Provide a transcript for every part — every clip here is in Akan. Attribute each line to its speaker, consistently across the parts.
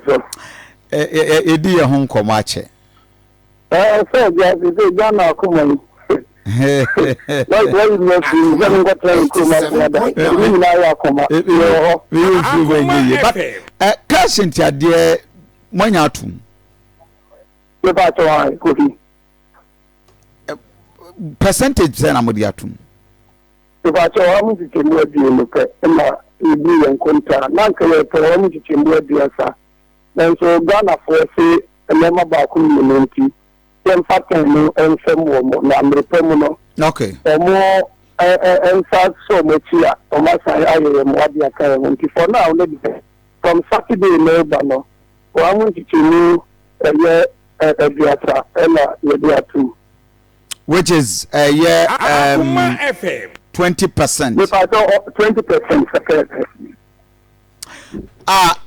Speaker 1: So.
Speaker 2: Yɛdi yɛn ho nkɔmmɔ akyɛ.
Speaker 1: Ɛɛ sɛ gya sɛ Ghana akoma yi. Wɔyi mi afiri mu sɛ menkɔtena me kurom akoma da. Ne nyinaa yɛ akoma. Yɛwɔ hɔ.
Speaker 2: Meyɛ mfiri hɔ ɛnyɛ yie. But cash ntiadeɛ moanya atom.
Speaker 1: Mepa akyɛw ae Kofi.
Speaker 2: Percentage sɛ na mode atom.
Speaker 1: Mepakyɛw, ɔha mu nkyekyɛmu abienu pɛ na yebuu yɛn nkontaa. Na anka yɛrepɛ ɔha mu nkyekyɛmu 30, nanso Ghanafoɔ se nneɛma baako mmienu nti, yɛmfa tɛn no mfɛm wɔn, na mmere pa mu no, wɔn nsa sɔ wɔn akyi a, wɔasan ayɛ yɛn mmoa de aka yɛn ho. Nti for now no deɛ, from Saturday no reba no, ɔha mu nkyekyɛmu ɛyɛ 30 na yɛde atom.
Speaker 2: Which is ɛyɛ 20%.
Speaker 1: Mepatɔ 20% pɛpɛɛpɛ.
Speaker 2: Ah,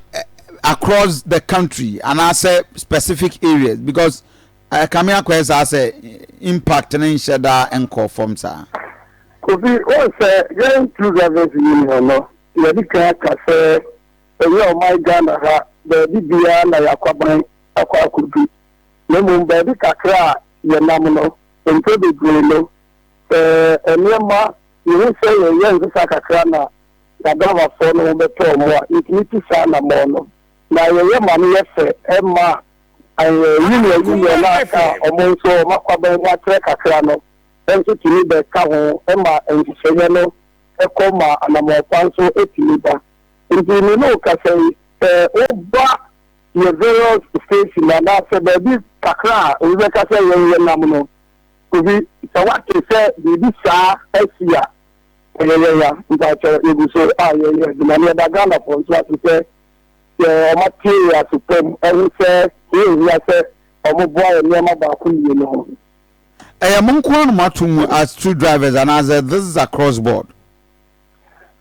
Speaker 2: across the country and I say specific areas because kame akɔyɛ saa sɛ impact ne nhyɛ daa nkɔ fam saa.
Speaker 1: Kofi, wɔn sɛ yɛn True Drivers Union no yɛde kan aka sɛ ɛyɛ ɔman Ghana ha baabi biara na yɛakwaban akɔ akɔdu, na mmom baabi kakra a yɛnam no, mpɛ bebree no, sɛ nneɛma yehu sɛ yɛyɛ nsesa kakra na yɛadramafoɔ no ho bɛtɔ wɔn a, yɛtumi tu saa anammɔn no, na yɛyɛ ma no yɛ fɛ ma union union no a aka a wɔn nso wɔn akwaban mu atrɛ kakra no nso tumi bɛka ho ma nhyehyɛeɛ no kɔ ma anammɔn pa nso tumi ba. Nti me ne wo kasa yi, sɛ woba yɛ various station anaasɛ baabi kakra a obi bɛka sɛ yɛn yɛnam no, obi sɛ wate sɛ biribi saa asi a, ɛyɛ yɛn ya. Mpakyɛw, yɛgu so a yɛyɛ adwuma na yɛda Ghanafoɔ nso ase sɛ sɛ wɔatie yɛn aso pa mu ahu sɛ ɛho hia sɛ wɔboa yɛn nneɛma baako mmienu ho.
Speaker 2: Ɛyɛ mo nko ara na moato mu as true drivers anaasɛ this is across board?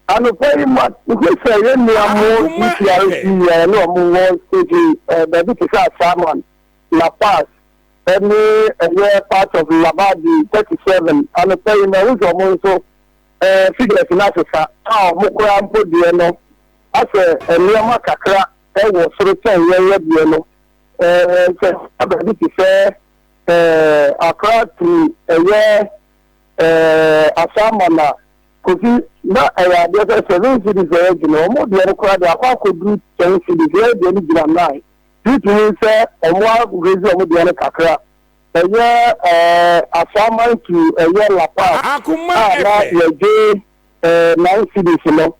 Speaker 1: Anɔpa yi ma mehu sɛ yɛn nua mo DPRC a yɛne wɔn wɔ state baabi te sɛ Ashaiman, La Paz ɛne ɛyɛ part of Labadi 37. Anɔpa yi mahu sɛ wɔn nso figures no asesa a wɔn koraa mpo deɛ no asɛ nneɛma kakra ɛwɔ soro kyɛn yɛn yɛ deɛ no. Sɛ baabi te sɛ Accra to ɛyɛ Ashaiman a, Kofi, na ɛyɛ adeɛ sɛ 7 cedis a yɛgye no, wɔn deɛ no koraa deɛ akɔ akɔduru 10 cedis, yɛn deɛ no gyina 9. Wotumi sɛ wɔn araise wɔn deɛ no kakra. Ɛyɛ Ashaiman to ɛyɛ La Paz a na yɛgye 9 cedis no,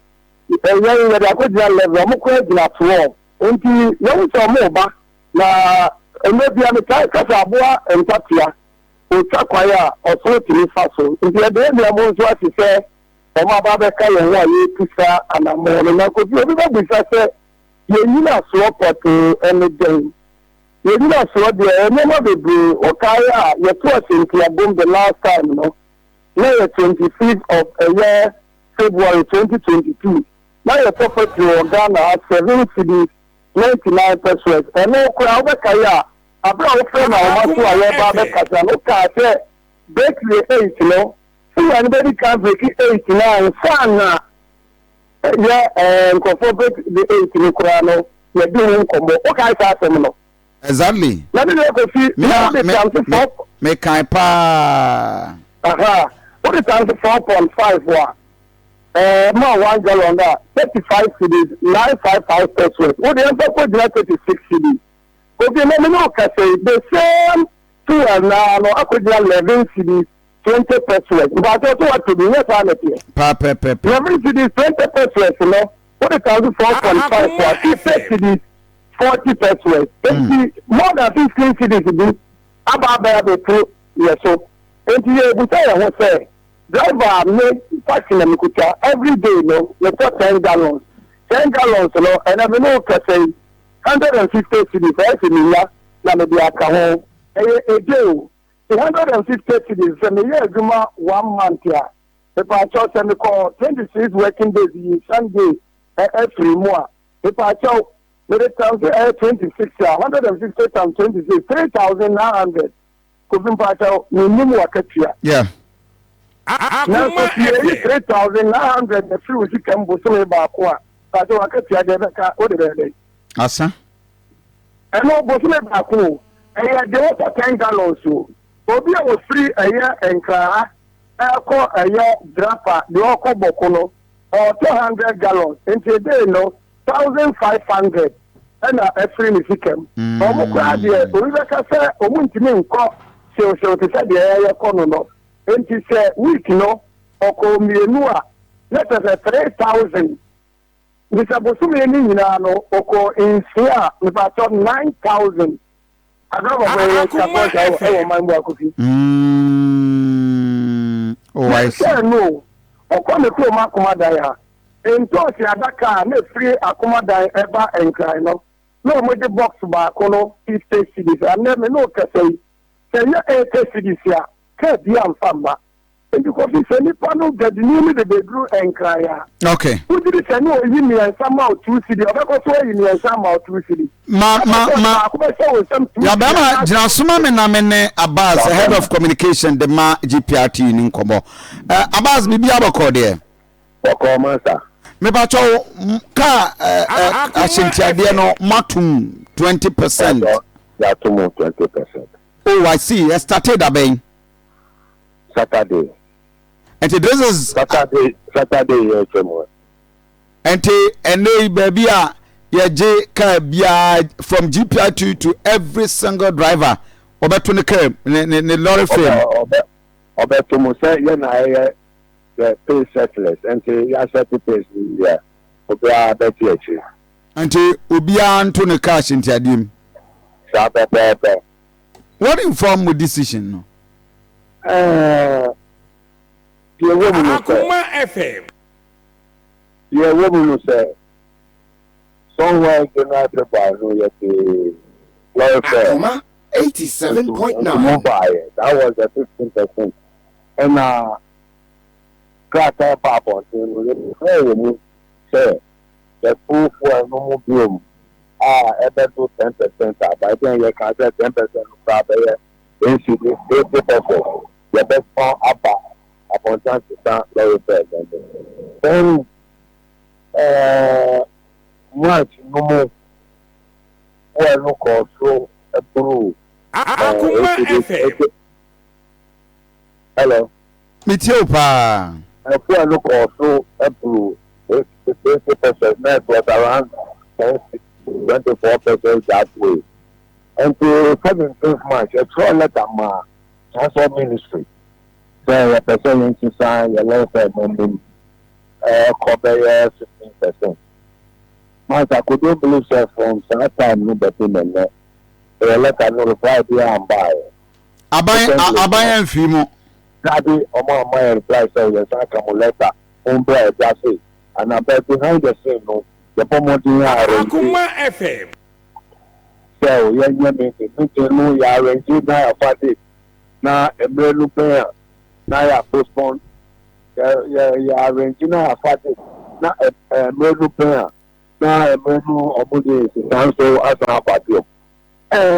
Speaker 1: ɛyɛ yɛde akɔgyina 11, wɔn koraa gyina 12. Nti yɛhu sɛ wɔn ba na mmerɛ bia mekae kasa aboa ntatea otwa kwan a ɔsoro tumi fa so. Nti yɛde yɛn nua mo nso ase sɛ wɔn aba abɛka yɛn ho a yɛretu saa anammɔn no. Na Kofi, obi bɛbisa sɛ yɛn nyinasoɔ pɔtee ne dɛn? Yɛn nyinasoɔ deɛ, ɛyɛ nneɛma bebree. Wokae a, yɛto ahyɛntiabom the last time no, na yɛ 25th of ɛyɛ February 2022. Na yɛtɔ petrol wɔ Ghana ha 7 cedis 99 pesewas. Ɛno koraa wobɛkae a, abere a wofrɛ no ahoma so a yɛreba abɛkasa no, wokaa sɛ break the eight no, fuel no bɛdi kan break eight no ansa na yɛ nkurɔfoɔ break the eight no koraa no yɛdi ho nkɔmmɔ. Wokae saa asɛm no?
Speaker 2: Exactly.
Speaker 1: Na ne deɛ, Kofi, na wode times four.
Speaker 2: Mekae paa.
Speaker 1: Aha, wode times 4.5 a ma 1 gallon a, 35 cedis 955 pesewas. Wode ɛmfa kɔ gyina 36 cedis. Kofi, na me ne wo kasa yi, the same fuel naa no akɔgyina 11 cedis 20 pesewas. Mpakyɛw, so wato bi nyɛ saa na ɛteɛ?
Speaker 2: Pɛpɛpɛpɛ.
Speaker 1: 11 cedis 20 pesewas no, wode times 4.5 a, 50 cedis 40 pesewas. Nti more than 15 cedis bi aba abɛyɛ abɛto yɛ so. Nti yɛbusa yɛn ho sɛ driver, me taxi na mekuta, every day no metɔ 10 gallons. 10 gallons no, ɛnɛ me ne wo kasa yi, 150 cedis ɛyɛ sɛ menya na mede aka ho. Ɛyɛ ede o, the 150 cedis, sɛ meyɛ adwuma one month a, mepaakyɛw, sɛ mekɔ 26 working days yi, Sunday ɛfiri mu a, mepaakyɛw, mede times ɛyɛ 26 a, 150 times 26, 3,900. Kofi, mpaakyɛw, menim wakatua. Nanso sɛ yɛyi 3,900 afiri wo sika mu bosome baako a, mpakyɛw, wakatua deɛ ɛbɛka wode bɛyɛ dɛn?
Speaker 2: Asa.
Speaker 1: Ɛno bosome baako o, ɛyɛ deɛ wɔtɔ 10 gallons o. Obi a ofiri ɛyɛ Nkran ha ɛkɔ ɛyɛ Jirapa, deɛ ɔkɔ Bɔko no, ɔtɔ 100 gallons, nti ebee no 1500 ɛna ɛfiri ne sika mu. Ɔmo koraa deɛ, obi bɛka sɛ ɔmo ntumi nkɔ hyewhyew te sɛ deɛ ɛyɛ kɔ no. Nti sɛ week no ɔkɔ mmienu a, na kyerɛ sɛ 3000. Nti sɛ bosome no nyinaa no ɔkɔ 6 a, mepakyɛw, 9000. Abrabɔfo yɛ sikafoɔ saa ɛwɔ ɔman mu akofi.
Speaker 2: Oh, I see.
Speaker 1: Sɛ no ɔkɔ ne kurom Akomadan a, ntoosi adaka a na efiri Akomadan ɛba Nkran no, na wɔn de box baako no 50 cedis. Anɛ me ne okasa yi, sɛ nyɛ 80 cedis a, kaa bi amfa mma. Nti Kofi, sɛ nipa no dwadini no de beduru Nkran a, wogye sɛ ne oyi mmiɛnsa ma o 2 cedi, ɔbɛkɔ so ayi mmiɛnsa ma o 2 cedi.
Speaker 2: Ma ma ma
Speaker 1: Baako bɛhyɛ wo nsam 2 cedi.
Speaker 2: Yabɛma gyina soma me na me ne Abbas, head of communication de ma GPRT ni nkɔmmɔ. Abbas, biribi abɔkɔ deɛ?
Speaker 3: Bɔkɔɔ, masa.
Speaker 2: Mepakyɛw, kaa ahyɛntiadeɛ no moatom 20%?
Speaker 3: Yɛato mu 20%.
Speaker 2: Oh, I see. Ɛ started abɛn?
Speaker 3: Saturday.
Speaker 2: Nti this is
Speaker 3: Saturday yɛ atwa mu.
Speaker 2: Nti ɛnɛ yi, baabi a yɛgye kaa biara, from GPRT to every single driver, ɔbɛto ne kaa ne lorry fare.
Speaker 3: Ɔbɛto mu sɛ yɛ na ɛyɛ the pay settlers, nti yɛasɛte pace no wie a, obiara bɛte akyiri.
Speaker 2: Nti obiara nto ne kaa hyɛntiadeɛ mu.
Speaker 3: Saa pɛpɛɛpɛ.
Speaker 2: What inform mo decision no?
Speaker 3: Deɛ ɛwɔ mu no sɛ
Speaker 4: Akoma FM.
Speaker 3: Deɛ ɛwɔ mu no sɛ somewhere January, February no, yɛte lorry fare
Speaker 5: Akoma 87.9.
Speaker 3: Nti mu baayɛ, that was the 15%. Ɛna krataa ba abɔnten no, yɛfrɛ wɔ mu sɛ yɛto fuel no mu biom a ɛbɛdo 10% a, by then yɛka sɛ 10% no koraa bɛyɛ 10 cedi 80%. Yɛbɛsan aba abɔnten asesa lorry fare no. Then March no mu, fuel no kɔɔ soro ɛboro
Speaker 4: Akoma FM.
Speaker 3: Hello?
Speaker 2: Metie wo paa.
Speaker 3: Fuel no kɔɔ so ɛboro 80%, na it was around 10 24% that way. Nti 17th March, yɛtwerɛ letter ma Transport Ministry sɛ yɛpɛ sɛ yɛnsesa yɛ lorry fare no anim ɛkɔ bɛyɛ 15%. Masa, could you believe sɛ from saa time no bɛpem ɛnnɛ, ɛyɛ letter no, reply bi ambaeɛ?
Speaker 2: Aban amfiri mu?
Speaker 3: Dabi, ɔmo amma yɛ reply sɛ yɛsan ka mo letter mo mbra ɛda se ana, but behind the scene no, yɛbɔ mmɔden a arrange
Speaker 4: Akoma FM.
Speaker 3: sɛ o yɛnyɛ meeting no, yɛ arrange na yɛafa date, na mmerɛ no bɛn a na yɛ postpone. Yɛ arrange na yɛafa date, na mmerɛ no bɛn a na mmerɛ no ɔmo de sesa nso asan aba biom.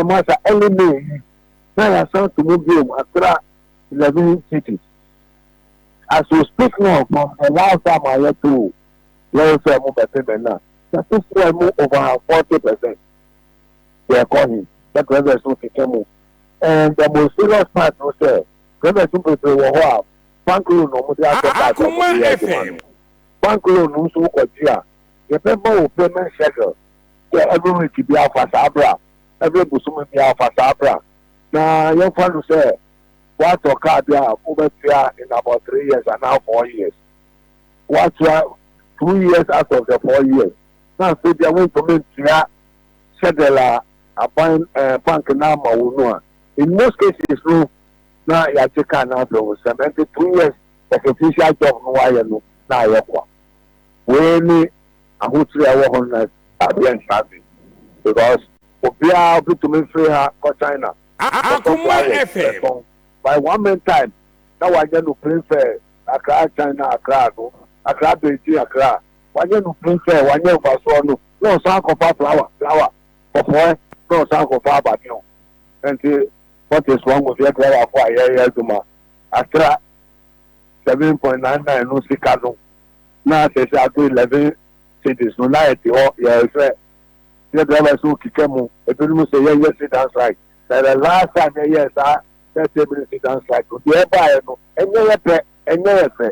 Speaker 3: Masa, early May yi na yɛasan to mu biom atra 11 cedis. As we speak now, from the last time a yɛto lorry fare mu bɛpem na yɛto fuel mu over 40%. Yɛkɔ he sɛ drivers no keka mu? And the most serious part no sɛ drivers no bebree wɔ hɔ a bank loan na ɔmo de atɔ cars a ɔmo de yɛ adwuma no. Bank loan no nso, wokɔgye a, yɛbɛma wo payment schedule sɛ every week bi afa saa bra, every bosome bi afa saa bra. Na yɛmfa no sɛ woatɔ car bi a wobɛtua in about 3 years anaa 4 years, woatua 2 years out of the 4 years, na afei deɛ wontumi ntua schedule a aban bank na ama wo no a, in most cases no na yɛagye car no afei wo nsɛm. Nti 2 years sacrificial job no wayɛ no na ayɛ kwa. Wei ne ahokyere a ɛwɔ hɔ no, na adeɛ nsa ase because obiara obitumi firi ha kɔ China kɔtɔ
Speaker 4: Akoma
Speaker 3: flowers
Speaker 4: FM.
Speaker 3: bɛtɔn by one month time na wanyɛ no plane fare Accra China, Accra no, Accra Beijing, Accra, wanyɛ no plane fare, wanyɛ mfasoɔ no, na ɔsan akɔfa flower kɔfɔɛ na ɔsan akɔfa abadeo. Nti what is wrong with yɛ driver fo a yɛyɛ adwuma atra 7.99 no sika no na sɛ ato 11 cedis no na yɛte hɔ yɛhwɛ? Yɛ drivers no keka mu, ebinom sɛ yɛnyɛ sit down strike. Na the last time yɛyɛɛ saa 30 minutes sit down strike no, deɛ ɛbaeɛ no, ɛnyɛ yɛ pɛ, ɛnyɛ yɛ fɛ.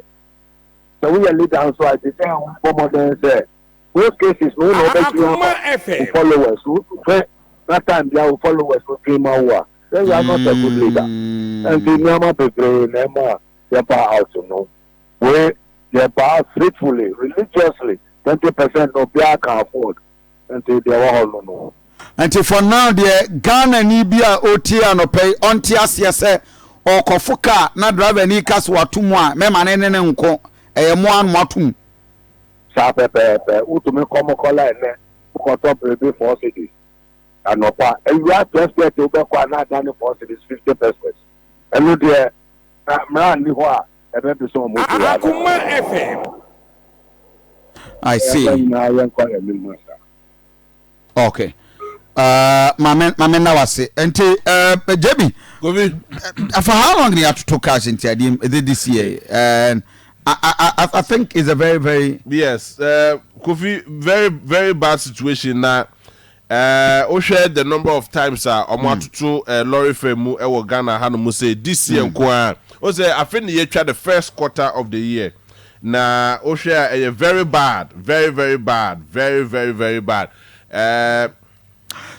Speaker 3: Sɛ woyɛ leader nso a, ɛsɛ sɛ wobɔ mmɔden sɛ those cases no wo na wobɛtumi ama wo followers no hwɛ na time bia wo followers no dwen ma wo a, then you are not a good leader. Nti nneɛma bebree na ɛma yɛba out no. Wei yɛbaa faithfully, religiously, 20% no obiara can afford. Nti deɛ ɛwɔ hɔ no no.
Speaker 2: Nti for now deɛ Ghana ni bi a ɔtie anɔpa yi ɔnte aseɛ sɛ ɔrekɔfo car na driver ni ka sɛ wato mu a mɛma ne ne ne nko, ɛyɛ mo ara na moato mu.
Speaker 3: Saa pɛpɛɛpɛ, wotumi kɔ mo kɔla ɛnɛ wokɔtɔ biribi 4 cedis anɔpa, awia 12:30 wobɛkɔ a na adane 4 cedis 50 pesewas. Ɛno deɛ na mmara nni hɔ a ɛbɛbisa wɔn ti wɔ
Speaker 4: Akoma FM.
Speaker 2: I see.
Speaker 3: Yɛn nyinaa yɛnkɔ yɛn anim asa.
Speaker 2: Okay. Maame maame na wase nti JB.
Speaker 6: Kofi.
Speaker 2: For how long ni atoto cash nti adeɛ is it this year, and I think it's a very very.
Speaker 6: Yes, Kofi, very very bad situation na wohwɛ the number of times a ɔmo atoto lorry fare mu ɛwɔ Ghana hanom sɛ this year nko ara o, sɛ afe ne yɛtwa the first quarter of the year na wohwɛ a, ɛyɛ very bad, very very bad, very very very bad.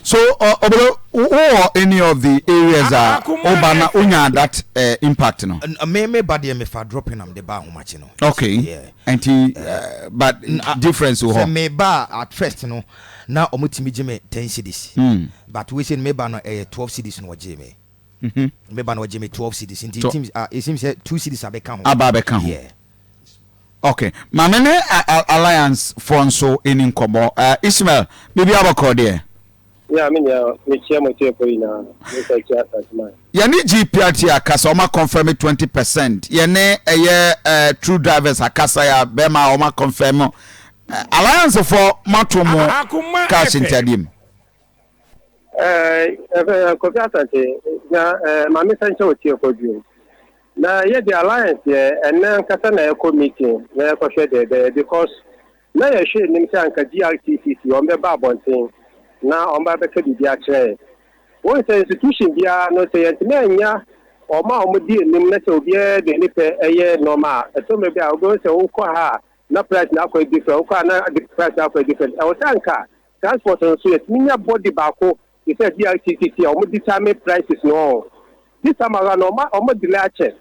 Speaker 2: So Obolo, wowɔ any of the areas a woba na wonya that impact no?
Speaker 5: Me ba deɛ, mefa dropping am de ba ahomakye no.
Speaker 2: Okay. Nti but difference wɔ hɔ?
Speaker 5: Sɛ me ba at first no, na ɔmo tumi gye me 10 cedis. But wei sɛ me ba no, ɛyɛ 12 cedis na ɔgye me. Me ba no, ɔgye me 12 cedis, nti it seems sɛ 2 cedis abɛka ho.
Speaker 2: Aba abɛka ho.
Speaker 5: Yeah.
Speaker 2: Okay. Maame ne Alliance foɔ nso ɛni nkɔmmɔ. Ismail, biribi abɔkɔ deɛ?
Speaker 1: Yeah, me nua, mekyia mo tiefo nyinaa. Me nsa kyia Asantuma.
Speaker 2: Yɛne GPRT akasa, ɔma confirm 20%. Yɛne ɛyɛ True Drivers akasa yɛ bɛrima a ɔma confirm. Alliance foɔ, moato mo
Speaker 4: Akoma
Speaker 2: cash
Speaker 4: FM.
Speaker 2: ntadeɛ mu?
Speaker 1: Kofi Asante, na maame sɛ nkyɛ wɔ tiefo bio. Na yɛde Alliance yɛ ɛnɛ ankasa na yɛkɔ meeting na yɛkɔhwɛ deɛ ɛbɛyɛ, because na yɛhwɛ anim sɛ anka GRTCC wɔn bɛba abɔnten na wɔn ba bɛka biribi akyerɛ yɛn. Wɔn sɛ institution biara no, sɛ yɛntumi anya wɔn a wɔn di anim na sɛ obiara de ne pɛ ɛyɛ nneɛma a, ɛtɔ mmerɛ bi a wobɛhu sɛ wokɔ ha a na price na akɔ different, wokɔ a na price na akɔ different. Ɛwɔ sɛ anka transport no nso yɛtumi nya body baako te sɛ GRTCC a wɔn determine prices no. This time around no, wɔn delay akyɛ,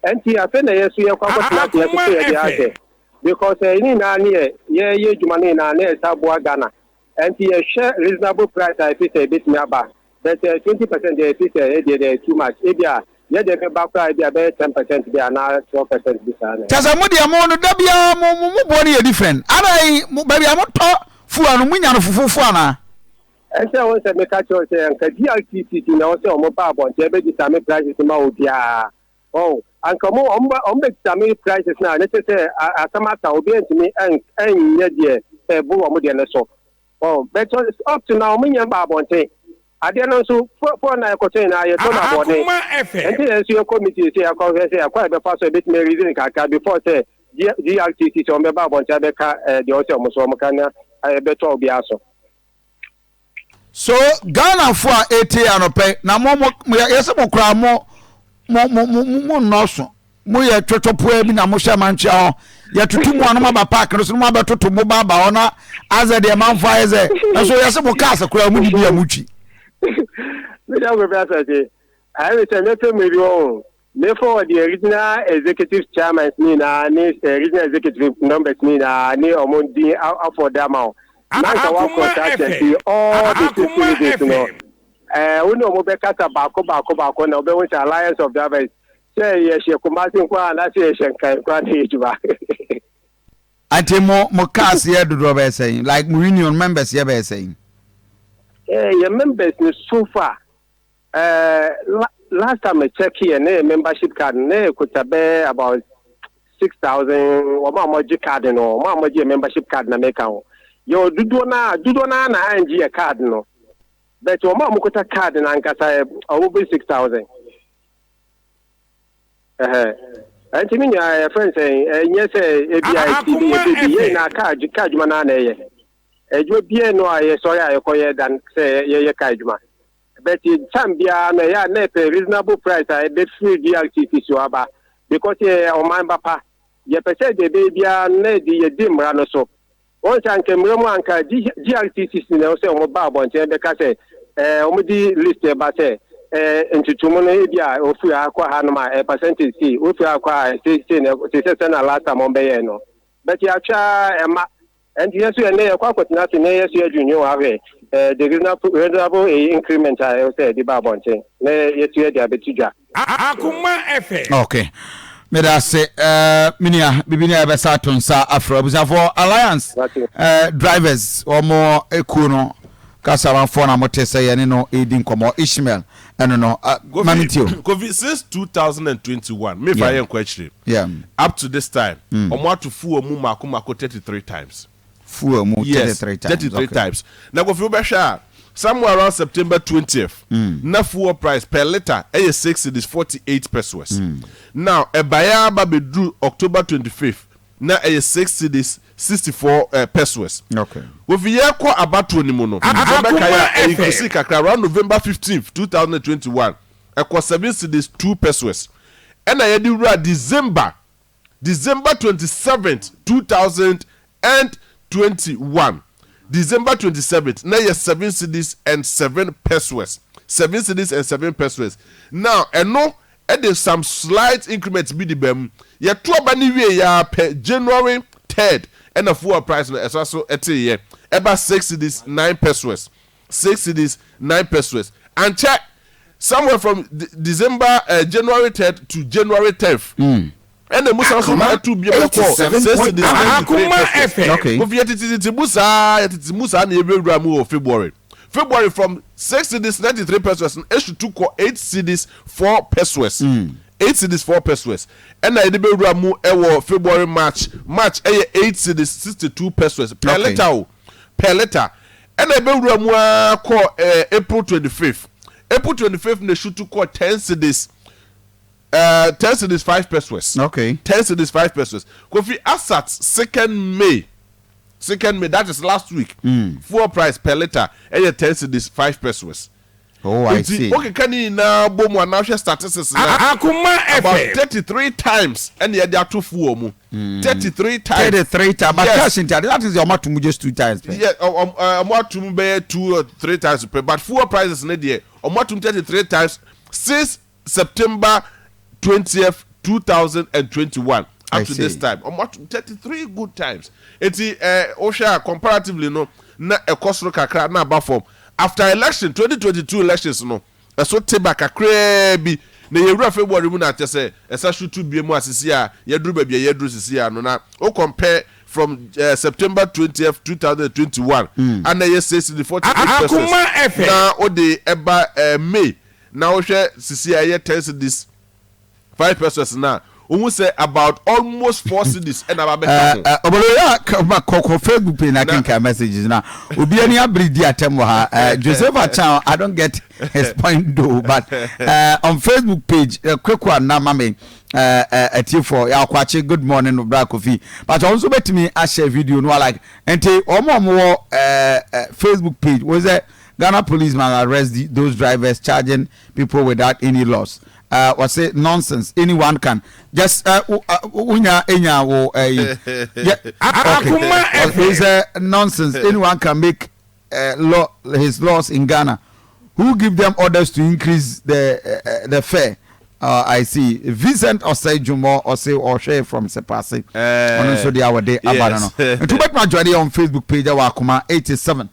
Speaker 1: nti afei na yɛ so yɛkɔ akɔtena ase yɛso so yɛde ahyɛ, because ɛyi ne nyinaa ne yɛ yɛyɛ adwuma no nyinaa na yɛsa boa Ghana, nti yɛhwɛ reasonable price a efi sɛ ebetumi aba. But 20% deɛ, efi sɛ ɛdeɛ deɛ too much. Ebi a yɛdeɛ bɛba koraa, ebi a bɛyɛ 10% bi anaa 12% bi saa na.
Speaker 2: Kyɛ sɛ mo deɛ, mo no da biara mo boɔ no yɛ different adan mo baabi a motɔ fuel no, monya no fofofo anaa?
Speaker 1: Ɛsɛ wɔn sɛ meka kyerɛ sɛ nka GRTCC na wɔsɛ wɔn ba abɔnten ɛbɛgye prices ma obiara ɔn anka ɔmo bɛ determine prices na ne kyerɛ sɛ asɛm asa, obiara ntumi ɛnyɛ deɛ ɛbo wɔn deɛ no so ɔn. But up to now ɔmo nyɛ ba abɔnten. Adeɛ no nso fo na ɛkɔtɔ nyinaa yɛtɔ no abɔden.
Speaker 4: Akoma FM.
Speaker 1: Nti yɛn nso yɛ committee sɛ yɛkɔhwɛ sɛ ɛkɔ a yɛbɛfa so ebɛtumi reason kakra before sɛ GRTC sɛ ɔmo bɛba abɔnten abɛka deɛ ɔsɛ ɔmo so ɔmo ka na ɛbɛtɔ obiara so.
Speaker 2: So Ghanafoɔ a ɛtie anɔpɛ na mo yɛsɛ mo koraa mo nnɔɔso, moyɛ twɔtwɔpoa bi na mohyɛ mantwea hɔ, yɛtoto mu a no moaba park no so no moabɛtoto mo ba aba hɔ na azɛ deɛ manfo ayɛ sɛ ɛso yɛsɛ mo cars koraa mu didi a motwi.
Speaker 1: Meda Kofi Asante, ayɛ sɛ mɛpɛ mu bi wɔ ho mefɔ the regional executive chairman ne nyinaa ne regional executive numbers ne nyinaa ne ɔmo din afɔ da ma wo na nka wakɔ saa kyɛnse all the 60 regions no. Wo ne ɔmo bɛkasa baako baako baako na wobɛhu sɛ Alliance of Drivers sɛ yɛhyɛ Kumase nko a anaasɛ yɛhyɛ Nkran nko a na yɛ adwuma.
Speaker 2: Ante mo cars yɛ dodoɔ bɛyɛ sɛn, like mo union members yɛ bɛyɛ sɛn?
Speaker 1: Yɛ members no, so far last time I check here na yɛ membership card na yɛ kuta bɛyɛ about 6,000. Wɔn a wɔgye card no, wɔn a wɔgye yɛ membership card na meka ho, yɛ dodoɔ naa na angye yɛ card no, but wɔn a wɔkuta card no ankasa yɛ wɔn bɛ 6,000. Ɛhɛ ɛnti mi nua, yɛ fɛn sɛn, ɛnyɛ sɛ ebi a eti bi yɛ bi yɛ nyinaa kaa adwuma naa na ɛyɛ.
Speaker 7: Adwuma biara nni hɔ a yɛsɔre a yɛkɔyɛ than sɛ yɛyɛ car adwuma. But time biara no ɛyɛ a na yɛpɛ reasonable price a ɛbɛfiri DRTC so aba because yɛyɛ ɔman ba pa. Yɛpɛ sɛ deɛ ɛbɛyɛ biara no na yɛde yɛdi mmara no so. Wɔn sɛ anka mmara mu anka GRTCC na ɛwɔ sɛ wɔn ba abɔnten bɛka sɛ ɛɛ wɔn de list ɛba sɛ ɛɛ ntutumu no ebi a ofiri ha kɔ ha nom a ɛɛ percentage sei, ofiri ha kɔ ha sei sei na te sɛ sɛ na last time wɔn bɛyɛɛ no. But yɛatwa ɛma. Ɛnti yɛn nso ɛnnɛ yɛkɔ akɔtena ase na yɛn nso yɛdwennwen ho ahwɛ eh, the reasonable, reasonable eh, increment a ɛwɔ sɛ yɛde ba abɔnten na yɛtu yɛde abɛto dwa.
Speaker 4: Akoma FM.
Speaker 2: Ok meda ase eh, me nua biribi ne a yɛbɛsa ato nsa afrɛ abusuafoɔ alliance eh, drivers wɔn ekuo no kasamafoɔ na mote sɛ yɛne no redi nkɔmmɔ Ishmael ɛno no uh, ma me ntie o.
Speaker 6: Kofi since 2021 me fa yɛ nkɔ akyire
Speaker 2: Yeah.
Speaker 6: up to this time ɔmo ato fuel mu mako mako 33 times.
Speaker 2: Fuel mu
Speaker 6: Yes,
Speaker 2: 33 times.
Speaker 6: 33
Speaker 2: Okay.
Speaker 6: times. Na Kofi wobɛhwɛ a somewhere around September 20th na fuel price per litre ɛyɛ 6 cedis 48 pesewas. Now ɛbaeɛ ara ba bɛduru October 25th na ɛyɛ 6 cedis 64 eh, pesewas.
Speaker 2: Okay.
Speaker 6: Kofi yɛrekɔ abatoɔ no mu no sɛ wobɛkae a
Speaker 4: Akoma
Speaker 6: ɛ increase
Speaker 4: FM.
Speaker 6: kakra around November 15th 2021 ɛkɔ 7 cedis 2 pesewas. Ɛna yɛde wura December December 27th 2021 December 27th na ɛyɛ 7 cedis and 7 pesewas 7 cedis and 7 pesewas. Now ɛno de some slight increment bi de ba mu. Yɛto aba no wieeɛ ara pɛ, January 3rd ɛna fuel price no ɛsa so teeɛ, ɛba 6 cedis 9 pesewas, 6 cedis 9 pesewas. Ankyɛ, somewhere from December, eh, January 3rd to January 10th, ɛna emu san so
Speaker 4: Akoma
Speaker 6: ɛto biom ɛkɔɔ 6 cedis 93
Speaker 4: 87.9. Akoma
Speaker 6: pesewas.
Speaker 4: FM.
Speaker 2: Okay.
Speaker 6: Kofi yɛtetetete mu saa, yɛtete mu saa na yɛwurawura mu wɔ February. February from 6 cedis 93 pesewas no esutu kɔ 8 cedis 4 pesewas. 8 cedis 4 pesewas. Ɛna yɛde bɛwura mu ɛwɔ February March. March ɛyɛ 8 cedis 62 pesewas per
Speaker 2: Okay.
Speaker 6: litre o. Per litre. Ɛna ɛbɛwura mu ara kɔ eh, April 25th. April 25th na esutu kɔ 10 cedis 10 cedis 5 pesewas.
Speaker 2: Okay.
Speaker 6: 10 cedis 5 pesewas. Kofi Asat 2nd May. 2nd May, that is last week. Fuel price per litre ɛyɛ 10 cedis 5 pesewas.
Speaker 2: Oh, I
Speaker 6: Nti
Speaker 2: see.
Speaker 6: wokeka ne nyinaa bɔ mu anaa hwɛ statistics na
Speaker 4: Akoma
Speaker 6: about
Speaker 4: FM.
Speaker 6: 33 times ɛna yɛde ato fuel mu. 33 times.
Speaker 2: 33 times. But
Speaker 6: Yes.
Speaker 2: cash nti ade that is the ɔmo ato mu just two times pɛ.
Speaker 6: Yeah, ɔmo ato mu bɛyɛ 2 or 3 times pɛ but fuel prices ne deɛ ɔmo ato mu 33 times since September 20th 2021
Speaker 2: I
Speaker 6: up to this
Speaker 2: see.
Speaker 6: time. Ɔmo ato mu 33 good times. Eti wohwɛ a comparatively no na ɛkɔ soro kakra na aba fam. After election 2022 elections no ɛso te ba kakraa bi na yɛwura February mu na kyɛ sɛ ɛsa shoot bie mu asisi a yɛduru baabi a yɛduru sisi a no na o compare from September 20th 2021 ana ɛyɛ 6 cedis 48 pesewas
Speaker 4: Akoma FM.
Speaker 6: na wode ɛba May na wohwɛ sisi a ɛyɛ 10 cedis 5 pesewas na wohu sɛ about almost 4 cedis ɛna aba bɛka ho.
Speaker 2: Obolo ya kɔ Facebook page na kenka messages na obi ani abere di atɛm wɔ ha. Joseph Achan, I don't get his point though, but on Facebook page quick one na mame atiefoɔ yɛakwakye good morning bra Kofi, but ɔno nso bɛtumi ahyɛ video no like nti wɔn a wɔwɔ Facebook page wɔ sɛ Ghana police must arrest those drivers charging people without any laws. Wɔse nonsense, anyone can just wonya enya wo ɛyi yeah, okay.
Speaker 4: Akoma
Speaker 2: Ɔse
Speaker 4: FM.
Speaker 2: sɛ nonsense, anyone can make law his laws in Ghana. Who give them orders to increase the fare? I see. Vincent Osei Jumo Osei Oshe from Sepasi. Ɔno nso deɛ a wɔde aba no no. Nti wobɛtumi ajoin yɛ on Facebook page ɛwɔ Akoma 87.9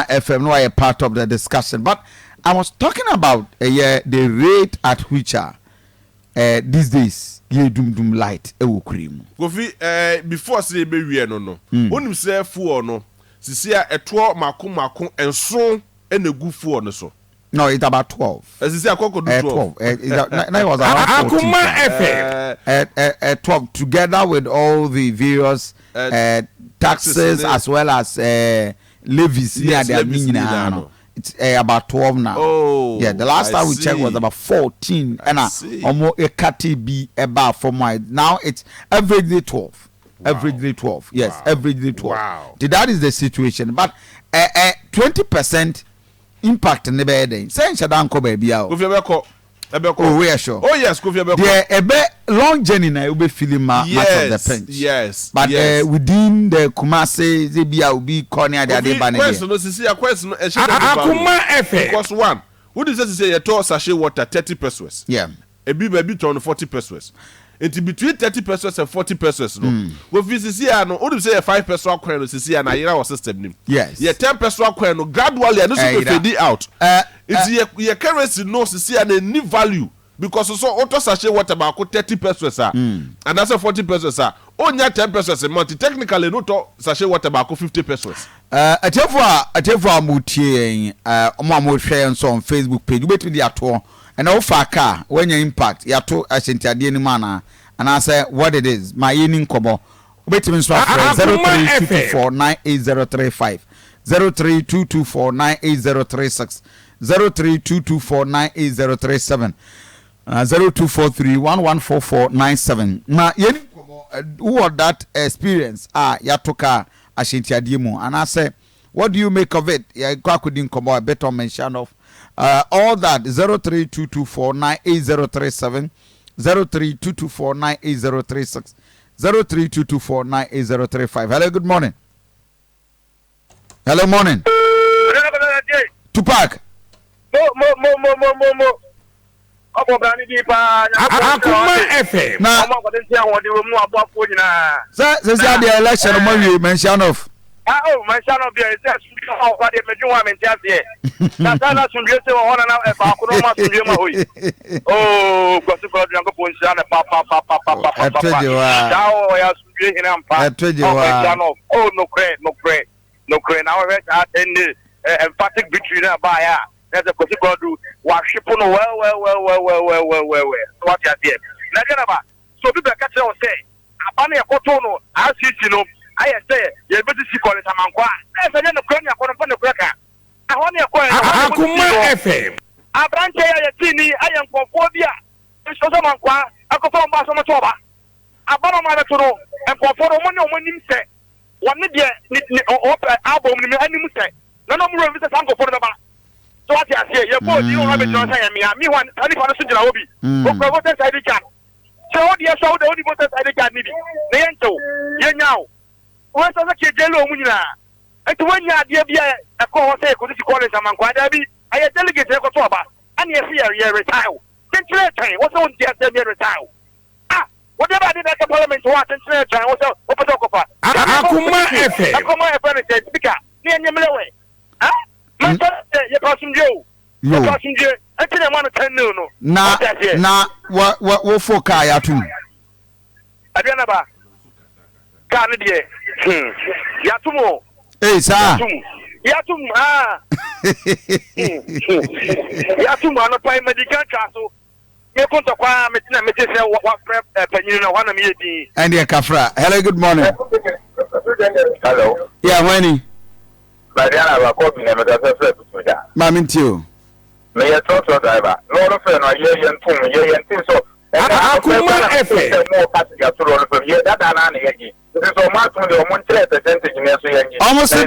Speaker 2: FM na wayɛ part of the discussion. But I was talking about yeah, the rate at which these days yɛ dum light ɛwɔ kure mu.
Speaker 6: Kofi before sɛ yɛbɛwie no, wonim sɛ fuel no sisi a ɛtoɔ mako mako 7 ɛna egu fuel no so.
Speaker 2: No, it's about 12.
Speaker 6: Sisi akɔkɔ do 12.
Speaker 2: 12. Now it was around 14.
Speaker 4: Akoma FM.
Speaker 2: 12 together with all the various taxes
Speaker 6: taxes
Speaker 2: as well as levies.
Speaker 6: Yes,
Speaker 2: yeah,
Speaker 6: levies
Speaker 2: nyinaa
Speaker 6: nyinaa
Speaker 2: no.
Speaker 6: no.
Speaker 2: It's about 12 now.
Speaker 6: Oh,
Speaker 2: yeah, the last
Speaker 6: I
Speaker 2: time we checked was
Speaker 6: see.
Speaker 2: about 14.
Speaker 6: I
Speaker 2: And
Speaker 6: see.
Speaker 2: almost a cut bi about for my now it's averagely 12. Averagely 12, yes. Averagely 12. Nti that is the situation, but 20% impact ne bɛyɛ dɛn sɛ nhyɛ da nkɔ baabi a o.
Speaker 6: Kofi, ɛbɛkɔ, ɛbɛkɔ.
Speaker 2: Oh, we are sure.
Speaker 6: Oh yes, Kofi, ɛbɛkɔ.
Speaker 2: Deɛ ɛbɛ long journey na wobɛ feeling ma much of the pinch. But within the Kumasi sɛ bi a obi kɔ ne ade ade ba ne
Speaker 6: Kofi, coins
Speaker 2: deɛ.
Speaker 6: no sisi a, coins no ɛhyɛ da ne value.
Speaker 4: Akoma FM.
Speaker 6: Because one, wodi sɛ sisi yɛtɔ sachet water 30 pesewas. Ebi baabi tɔn no 40 pesewas. Nti between 30 pesewas and 40 pesewas no, Kofi, sisi a no, wonim sɛ yɛ 5 pesewa coin no sisi a na ayera wɔ system nim. Yɛ 10 pesewa coin no, gradually ɛno nso bɛ
Speaker 2: Ɛyera.
Speaker 6: fade out. Nti yɛ currency no sisi a na ɛnni value because so wotɔ sachet water baako 30 pesewas a, anaasɛ 40 pesewas a, onnya 10 pesewas mma wo. Nti technically no wotɔ sachet water baako 50 pesewas.
Speaker 2: Atiefo a atiefo a wɔtie yɛn, wɔn a wɔhwɛ yɛn nso on Facebook page, wobɛtumi de atoɔ. Ɛnna wofaa kaa, woanya impact, yɛato ahyɛntiadeɛ no mu anaa? Anaasɛ what it is, ma yɛnni nkɔmmɔ. Wobɛtumi nso afrɛ
Speaker 4: Akoma FM.
Speaker 2: 0322498035, 0322498036, 0322498037, anaa 0243114497. Ma yɛnni nkɔmmɔ, wowɔ that experience a yɛato kaa ahyɛntiadeɛ mu anaasɛ what do you make of it? Yɛkɔ akɔdi nkɔmmɔ a bit on mention of all that. 0322498037, 0322498036, 0322498035. Hello, good morning. Hello, morning. Tupac.
Speaker 1: Mo mo mo mo mo mo mo. Ɔbɔ bra ne din paa.
Speaker 4: Akoma FM.
Speaker 2: Na
Speaker 1: Ɔmo akɔde nti ahoɔden wɔ mu na waboafoɔ nyinaa.
Speaker 2: Sɛ adeɛ election mo awie, mention of.
Speaker 1: Ah oh, manhyia no deɛ sɛ asomdue wɔ hɔ deɛ medwen ho a mente aseɛ. Na saa na asomdue sɛ wɔ hɔ na na baako no ɔma asomdue ma hɔ yi. Oh, Kwasi Kwadu, Nyankopɔn nhyira no papapapapapapa.
Speaker 2: Ɛto gye wa.
Speaker 1: Saa ɔyɛ asomdue hene ampa.
Speaker 2: Ɛto gye
Speaker 1: Oh,
Speaker 2: wa.
Speaker 1: manhyia no. Oh, nokorɛ, nokorɛ, nokorɛ. Na wɔhwɛ saa 10 day emphatic victory na ɛbaeɛ a, na sɛ Kwasi Kwadu wahwe po no well well well well well well well well well. So wate aseɛ. Na ɛdeɛ na ba, so obi bɛka kyerɛ wo sɛ aba no yɛkɔtoo no RCC no ayɛ sɛ yɛbɛsisi Collins Amankwa a, na ɛsɛ nyɛ nokorɛ ne akɔ no mfa nokorɛ ka. Ɛhɔ ne ɛkɔɛ no, ɛhɔ ne
Speaker 4: Akoma
Speaker 1: yɛkɔsisi no.
Speaker 4: FM.
Speaker 1: Aberanteɛ yi a yɛtee ni ayɛ nkurɔfoɔ bi a nhyɛ sɛ Amankwa ɛkɔfa wɔn baa sɛ wɔmɛto aba. Aba no wɔn abɛto no, nkurɔfoɔ no wɔn ne wɔn anim sɛ wɔne deɛ ne ne ɔpɛ album no mu anim sɛ na na wɔn werɛ mfi sɛ saa nkurɔfoɔ no bɛba. So wate aseɛ, yɛbɔɔ din wɔn abɛgyina hɔ sɛ yɛ mmea. Meanwhile, saa nipa no so gyina hɔ bi. Okura voters ID card. Kyerɛ wo deɛ so a wode wode voters ID card no bi na yɛnkyɛ wo, yɛnya wo. Wɔsɛ sɛ kegye lo mu nyinaa. Nti woanya adeɛ bi a ɛkɔɔ hɔ sɛ yɛkɔsisi Collins Amankwaa, daabi, ɛyɛ delegate na ɛkɔto aba ɛna yɛse yɛ yɛ retire wo. Kyenkyere twɛn wo sɛ wonte aseɛ yɛ retire wo. Ah, wode ba ade na ɛka parliament hɔ a kyenkyere twɛn wo sɛ wopɛ sɛ wokɔfa.
Speaker 4: Akoma FM.
Speaker 1: Ɛkɔma ɛfɛ no sɛ speaker ne yɛnyɛ mmerɛ wɛ. Ah, mɛsɛ yɛpɛ asomdwie o.
Speaker 2: Yo.
Speaker 1: Yɛpɛ asomdwie. Ɛnti na ɛma no 10 nil no.
Speaker 2: Na
Speaker 1: Wate aseɛ?
Speaker 2: na wa wa wofo kaa yɛatom.
Speaker 1: Aduane ba kaa no deɛ, yɛatom o.
Speaker 2: Ei saa.
Speaker 1: Yɛatom, yɛatom, ah. Yɛatom anɔpa yi madi kan twa so. Meko ntɔkwa a mete na mete sɛ wafrɛ panyin no, hɔ na meyɛ din.
Speaker 2: Ɛndeɛ kafra. Hello, good morning.
Speaker 8: Hello.
Speaker 2: Yeah, hwan ni?
Speaker 8: Mariana Bakɔ bi na meka sɛ frɛ tutu da.
Speaker 2: Maame ntie o.
Speaker 8: Meyɛ trɔtrɔ driver. Lɔɔre fɛ no yɛ yɛn tom yɛ yɛn ti sɔ.
Speaker 4: Akoma FM.
Speaker 8: Sɛ mo ka sika to lɔɔre fɛ yɛ dada naa na yɛ gye. Nti sɛ ɔmo atom deɛ ɔmo nkyerɛ percentage na ɛso yɛn gye.
Speaker 2: Ɔmo se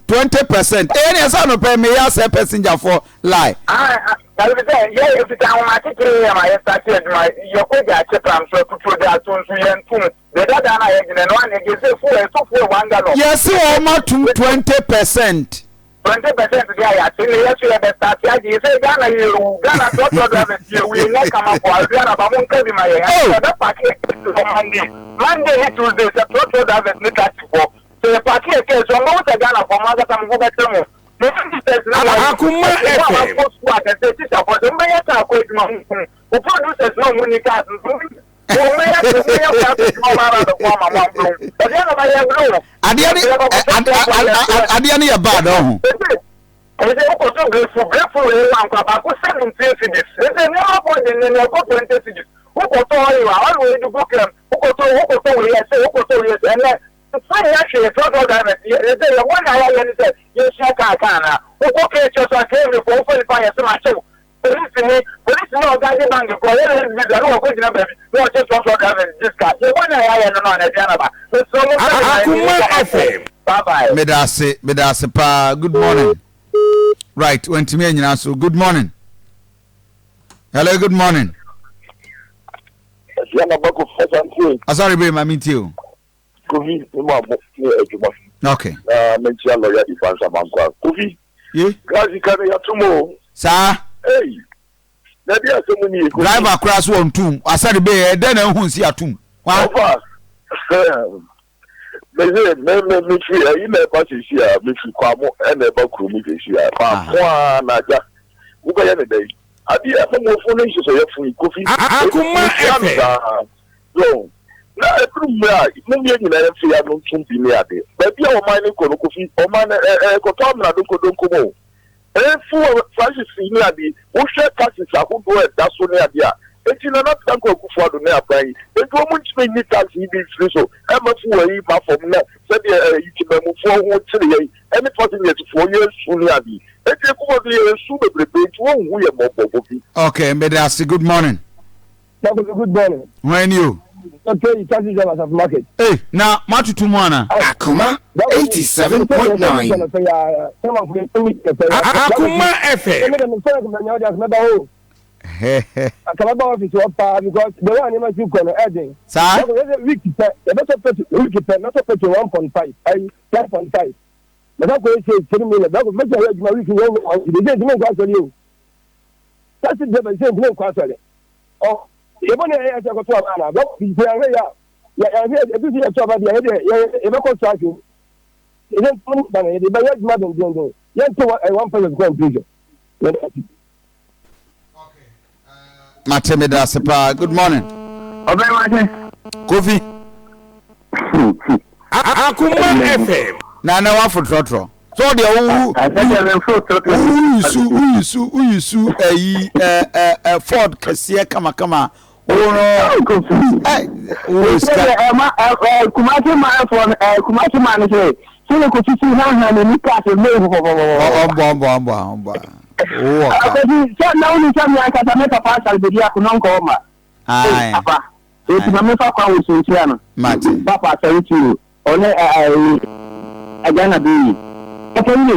Speaker 2: 20%. Ee ne ɛsɛ anɔpɛ meyɛ asɛ passenger fo lie.
Speaker 8: Ah, na ebi sɛ yɛ efisɛ ahomakyekyere yɛ ma yɛ start adwuma yɛkɔ gya akye pram so atuturo de ato nso yɛn tom deɛ dada na yɛ gyina no ana gye sɛ fuel ɛso fuel 1 gallon.
Speaker 2: Yɛse wɔn atom 20%.
Speaker 8: 20% deɛ a yɛate ne yɛ so yɛ bɛ start agye sɛ Ghana yɛ ewu, Ghana trɔtrɔ drivers yɛ ewu, yɛ nya kama fo aduana ba mo nka bi ma yɛn.
Speaker 2: Oh.
Speaker 8: Yɛ bɛ park yɛ cars wɔ Monday, Monday ne Tuesday sɛ trɔtrɔ drivers ne taxi foɔ sɛ yɛ park yɛ cars wɔn bɛhu sɛ Ghana foɔ mo ankasa mo ho bɛkyerɛ mo. Mo ministers ne wɔn
Speaker 4: Akoma
Speaker 8: mo a
Speaker 4: FM.
Speaker 8: wakɔ sukuu akɛse teacher foɔ sɛ mo bɛyɛ car kɔ adwuma ho hu mo producers na ɔmo ni cars nso mo wɔn bɛyɛ mo bɛyɛ car kɔ adwuma ɔmo aba abɛko ama mo aburo aduana ba yɛ aburo.
Speaker 2: Adeɛ ne adeɛ ne yɛ bad ɔho.
Speaker 8: Ɛsɛ wokɔtɔ grapefruit, grapefruit wei wankwa baako 17 cedis. Ɛsɛ nneɛma bɔ de ne nea ɛkɔ 20 cedis. Wokɔtɔ oil a, oil wei de gu kram. Wokɔtɔ wei ɛsɛ, wokɔtɔ wei ɛsɛ. Ɛnɛ nfa nyɛ hwee trɔtrɔ drivers yɛ ɛsɛ yɛ wɔn na yɛayɛ ne sɛ yɛsua kaa kaa na wokɔ KHS so a KMA fo wofɔ nipa yɛ sɛ ma kyɛw. Polisi ni ɔga de bank kɔ yɛ less busy a na wɔkɔ gyina baabi na wɔkye trɔtrɔ drivers gye sika. Yɛ bɔne a yɛayɛ no no ana aduan aba. Mesrɛ mo sɛ me man
Speaker 4: Akoma
Speaker 8: ni
Speaker 4: FM.
Speaker 8: Bye bye.
Speaker 2: Meda ase, meda ase paa. Good morning. Right, wantumi anyina so. Good morning. Hello, good morning.
Speaker 1: Aduan aba ko fasa ntie.
Speaker 2: Asɔre bere ma mentie o.
Speaker 1: Kofi, me mu abo ne adwuma.
Speaker 2: Okay.
Speaker 1: Na menkyia lawyer Evans Amankwa. Kofi.
Speaker 2: Ye.
Speaker 1: Grazi ka no yatom o.
Speaker 2: Saa.
Speaker 1: Hey. Na di asɛm ni Kofi.
Speaker 2: Driver koraa so wɔntum. Asɔre bere ɛdɛn na ehu nsi atum. Wa.
Speaker 1: Ɔfa. Mese me me mefiri ayi na ɛba sisi a mefiri kwamo ɛna ɛba kurom sisi a faako a na agya wobɛyɛ ne dɛn adeɛ amammuofoɔ no nhyehyɛeɛ fo yi Kofi
Speaker 4: Akoma
Speaker 1: mehyia no
Speaker 4: FM.
Speaker 1: saa so na ɛduru mmerɛ a mom yɛ nyinaa yɛmfa yɛ ano ntom bi ne ade baabi a ɔman no kɔ no Kofi ɔman no ɛkɔtɔ amena donkodonko mu o. Efu wɔ prices yi ne ade yi, wohwɛ taxes ahodoɔ a ɛda so ne ade a, enti Nana Dankwa Akufo Addo ne aban yi, enti wɔn ntumi nyi tax yi bi mfiri so mma fuel yi mma fam na sɛdeɛ ɛyi temanmufoɔ ho kyere yɛn ɛne passengers foɔ yɛn su ne ade yi, enti Akufo Addo yɛn su bebrebe nti wɔnhu yɛn mmɔbɔ Kofi.
Speaker 2: Okay, meda ase. Good morning.
Speaker 9: Takofi good morning.
Speaker 2: Hwan ni o?
Speaker 9: Dr. Yi taxi driver Asafo market.
Speaker 2: Ei, na moatoto mu ana?
Speaker 10: Akoma 87.9.
Speaker 4: Akoma FM.
Speaker 9: Akamaba office wɔ paa because the way nneɛma si kɔ no ɛden.
Speaker 2: Saa.
Speaker 9: Week pɛ yɛbɛtɔ petrol week pɛ mɛtɔ petrol 1.5 ayi 10.5 mɛka kɔ esi 3 million bɛkɔ mɛtɔ ayɛ adwuma week yɛn nyɛ wɔn ti de sɛ ntumi nkɔ asɔre o. Taxi driver sɛ ntumi nkɔ asɔre. Ɔ yɛbɔ ne yɛyɛ sɛ kɔto aba ana bɛ sɛ yɛhwɛ yɛ a yɛhwɛ ebi sɛ yɛto aba deɛ yɛde yɛbɛkɔ strike o yɛde ntom ba no yɛde bɛyɛ adwuma dendenden yɛnto one person kɔ prison yɛde ase.
Speaker 2: Mate meda ase paa. Good morning.
Speaker 8: Ɔbɛn wa se.
Speaker 2: Kofi.
Speaker 4: Akoma FM.
Speaker 2: Na na wafo trɔtrɔ. So deɛ wowu woyi su woyi su woyi su ɛyi ɛ ɛ ɛ Ford kɛseɛ kamakama wo no ɛ wo sika.
Speaker 8: Ɛma ɛ Kumasi manfoɔ no ɛ Kumasi man no sɛ sɛ ne kosisi hanhan ne ni kaase ne pɔpɔpɔpɔ.
Speaker 2: Ɔbɔ ɔbɔ ɔbɔ ɔbɔ wowɔ ka.
Speaker 8: Akosi sɛ na woni sɛ mi ankasa me papa asare bedi akono nkɔ ɔma.
Speaker 2: Ayi.
Speaker 8: Papa eti ma mefa kwan wɔ sunhyia no.
Speaker 2: Mate.
Speaker 8: Papa asare tu ɔne ɛɛ agya na bɛyi. Papa yi ne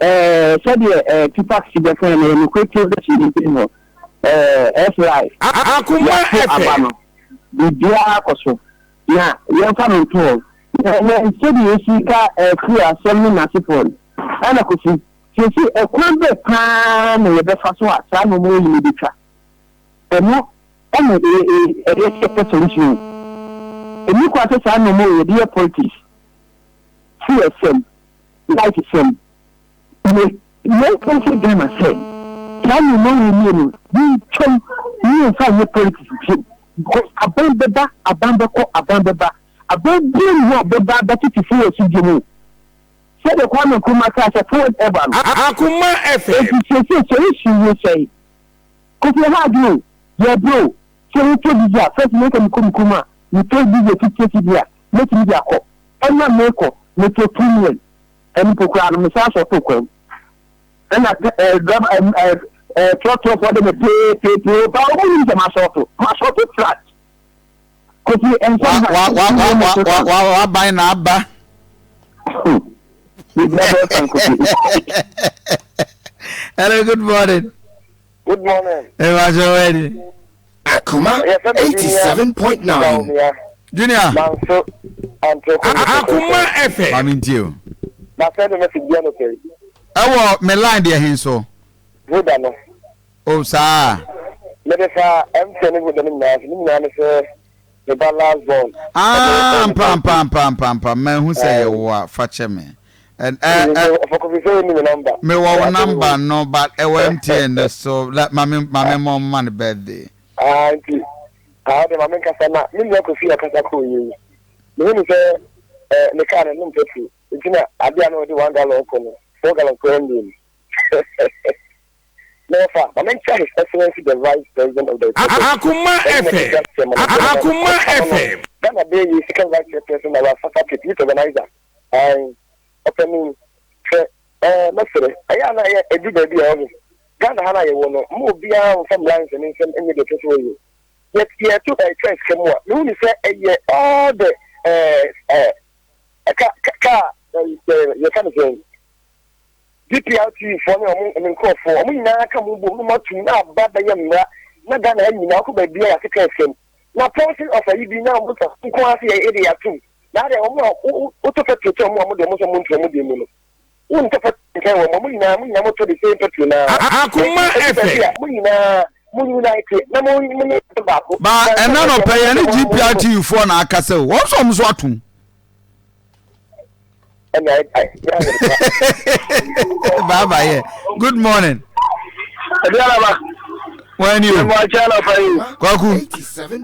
Speaker 8: ɛɛ sɛdeɛ ɛɛ Tupac si bɛfɛn no ɛyɛ nokorɛ tie bɛsi ne ntɛm hɔ ɛɛ FY.
Speaker 4: Akoma
Speaker 8: Yɛato aba
Speaker 4: FM.
Speaker 8: no biribiara kɔ so na yɛmfa no nto hɔ. Na na sɛdeɛ yɛsi ka ɛɛ asɛm ne n'asefoɔ no ɛna Kofi siesie ɛkwan bɛ paa na yɛbɛfa so a saa nneɛma yi na ebetwa ɛno ɛna ɛyɛ sɛ pɛ solution ɛni kwan sɛ saa nneɛma yi yɛde yɛ politics fuel sɛm light sɛm yɛ yɛn sɛ Ghana sɛ saa nneɛma yi mmienu yɛntwam ne yɛmfa nyɛ politics bio because aban bɛba aban bɛkɔ aban bɛba aban bia ni hɔ a bɛba bɛtete fuel so bio mu sɛdeɛ Kwame Nkrumah kaa sɛ forward ever no.
Speaker 4: Akoma FM.
Speaker 8: Eti siesie solution yi sɛe Kofi ɛha adwene o yɛbrɛ o sɛ wotɔ diesel a first meka mekɔ me kurom a metɔ diesel 50 cedi a mɛtumi de akɔ ɛna mekɔ metɔ 2 million ɛno mpo koraa no mesan sɔ to kwam ɛna ɛɛ driver ɛɛ ɛɛ trɔtrɔfoɔ de me peepeepee ba wɔn nim sɛ masɔɔto masɔɔto flat Kofi ɛnsɛm ha
Speaker 2: Wa wa wa wa wa wa waban na aba. Hello, good morning.
Speaker 1: Good morning.
Speaker 2: Hey, Macho, ready?
Speaker 10: Akoma 87.9.
Speaker 2: Junior.
Speaker 1: Manso Antoko.
Speaker 4: Akoma FM.
Speaker 2: Mami ntie o.
Speaker 1: Na send me message bi anɔpɛ yi.
Speaker 2: Ɛwɔ me line deɛ hen so.
Speaker 1: Voda no.
Speaker 2: O saa.
Speaker 1: Mede fa MTN ne Voda no nyinaa so. Ne nyinaa ne sɛ me ba last born.
Speaker 2: Ah, mpa mpa mpa mpa mpa. Mahu sɛ yɛ wo a fa kyɛ me. And ɛ ɛ.
Speaker 1: Ɔfɔkɔfi sɛ wonni me number.
Speaker 2: Me wɔ wo number no but ɛwɔ MTN no so. La mame mame mɔ ma no birthday.
Speaker 1: Ah nti ah de mame nkasa na me nua Kofi akasa kɔ yie yi. Mehu ne sɛ eh, ne kaa no nom petrol nti na ade a na ɔde 1 gallon kɔ no 4 gallon koraa mmiem. Na ɔfa ma menkyɛ His Excellency the Vice President of the Republic.
Speaker 4: Akoma FM. Akoma FM.
Speaker 1: Ghana bɛyɛ yi second vice chairperson na Rafafa Cape youth organizer. Ayi ɔpanin hwɛ ɛɛ mɛsrɛ ɛyɛ ana ɛyɛ edu baabi a ɔho. Ghana ha no a yɛwɔ no, mma obiara mfa mmara nhyɛ ne nsam nyɛ deɛ ɔpɛ sɛ ɔyɛ. Yɛ yɛto ɛɛ kaa sika mu a, mehu ne sɛ ɛyɛ all the ɛɛ ɛɛ ka ka kaa ɛɛ yɛka ne sɛn DPRT foɔ ne wɔn ne nkorɔfoɔ, wɔn nyinaa ka mo bom na wɔn atum na aba bɛyɛ mmara na Ghana ha nyinaa wokɔ baabi a yɛate kaa sika mu. Na portion of ayi bi na wɔn nko ara sɛ yɛde yɛatum. Na adeɛ wɔn a wotɔ petrol kyɛ wɔn a wɔn deɛ wɔn nso wɔn nto wɔn deɛ mu no. Wo ntɔ petrol nkyɛn wɔn, mo nyinaa mo nyinaa mo tɔ the same petrol naa.
Speaker 4: Akoma
Speaker 1: Eti baabi
Speaker 4: FM.
Speaker 1: a mo nyinaa mo unite na mo mo nyɛ ade baako.
Speaker 2: Ba
Speaker 1: Na
Speaker 2: ɛna
Speaker 1: nsa
Speaker 2: nɔpɛ
Speaker 1: deɛ
Speaker 2: yɛne
Speaker 1: mo mo mo
Speaker 2: GPRTU foɔ na akasa o wɔn nso wɔn nso atom.
Speaker 1: ɛna ɛ ɛ yɛ ayɛ pa.
Speaker 2: Bye bye yeah. Good morning.
Speaker 8: Aduanaba.
Speaker 2: Wɔn ni o.
Speaker 8: Ɛmu akyɛ anɔpa yi.
Speaker 2: Kwaku.